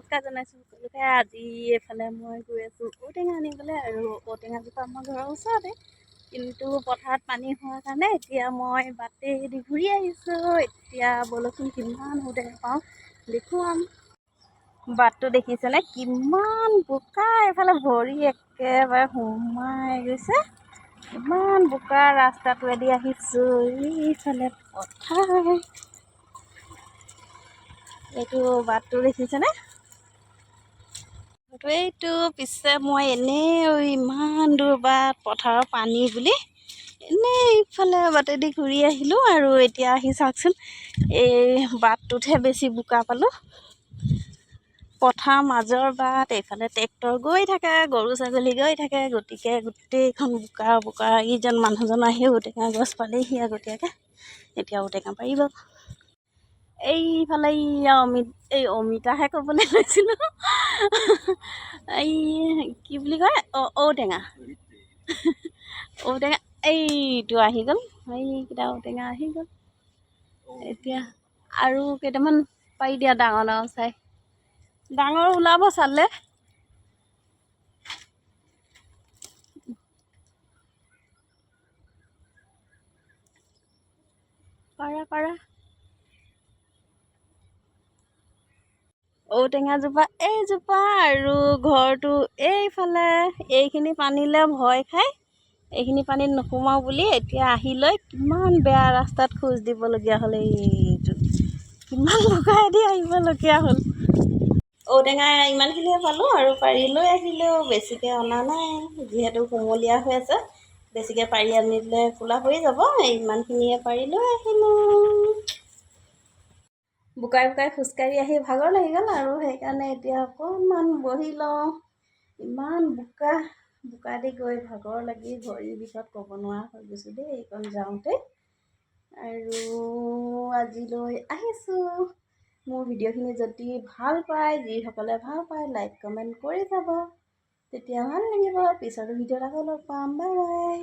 নমস্কাৰ জনাইছোঁ সকলোকে। আজি এইফালে মই গৈ আছোঁ ঔটেঙা আনিবলৈ আৰু ঔটেঙাজোপা আমাৰ ঘৰৰ ওচৰতে, কিন্তু পথাৰত পানী হোৱাৰ কাৰণে এতিয়া মই বাটেদি ঘূৰি আহিছোঁ। এতিয়া ব'লকচোন কিমান ঔটেঙা পাওঁ দেখুৱাম। বাটটো দেখিছেনে কিমান বোকা, এইফালে ভৰি একেবাৰে সোমাই গৈছে। ইমান বোকা ৰাস্তাটোৱেদি আহিছোঁ। এইফালে পথাৰ, এইটো বাটটো দেখিছেনে? এইটো পিছে মই এনেই ইমান দূৰ বাট পথাৰৰ পানী বুলি এনেই ইফালে বাটেদি ঘূৰি আহিলোঁ। আৰু এতিয়া আহি চাওকচোন, এই বাটটোতহে বেছি বোকা পালোঁ। পথাৰ মাজৰ বাট, এইফালে ট্ৰেক্টৰ গৈ থাকে, গৰু ছাগলী গৈ থাকে, গতিকে গোটেইখন বোকা বোকা। ইজন মানুহজন আহি ঔটেঙা গছ পালেহি আগতীয়াকৈ, এতিয়া ঔটেঙা পাৰিব। এইফালে এই অমিতাহে ক'বলৈ লৈছিলোঁ, এই কি বুলি কয়, ঔটেঙা ঔটেঙা এইটো আহি গ'ল, এইকেইটা ঔটেঙা আহি গ'ল। এতিয়া আৰু কেইটামান পাৰি দিয়া, ডাঙৰ ডাঙৰ চাই, ডাঙৰ ওলাব চালে। পাৰা পাৰা ঔটেঙাজোপা এইজোপা আৰু ঘৰটো এইফালে। এইখিনি পানীলৈ ভয় খাই এইখিনি পানীত নোসোমাওঁ বুলি এতিয়া আহি লৈ কিমান বেয়া ৰাস্তাত খোজ দিবলগীয়া হ'ল। এইটো কিমান বোকাইদি আহিবলগীয়া হ'ল। ঔটেঙা ইমানখিনিয়ে পালোঁ আৰু পাৰি লৈ আহিলোঁ, বেছিকৈ অনা নাই যিহেতু কুমলীয়া হৈ আছে, বেছিকৈ পাৰি আনিলে ক'লা পৰি যাব। ইমানখিনিয়ে পাৰি লৈ আহিলোঁ। বোকাই বোকাই খোজকাঢ়ি আহি ভাগৰ লাগি গ'ল আৰু সেইকাৰণে এতিয়া অকণমান বহি লওঁ। ইমান বোকা বোকা দি গৈ ভাগৰ লাগি ভৰি বিষত ক'ব নোৱাৰা হৈ গৈছোঁ দেই এইকণ যাওঁতে। আৰু আজিলৈ আহিছোঁ। মোৰ ভিডিঅ'খিনি যদি ভাল পায়, যিসকলে ভাল পায় লাইক কমেণ্ট কৰি যাব, তেতিয়া ভাল লাগিব। পিছৰ ভিডিঅ'ত আকৌ লগ পাম। Bye bye.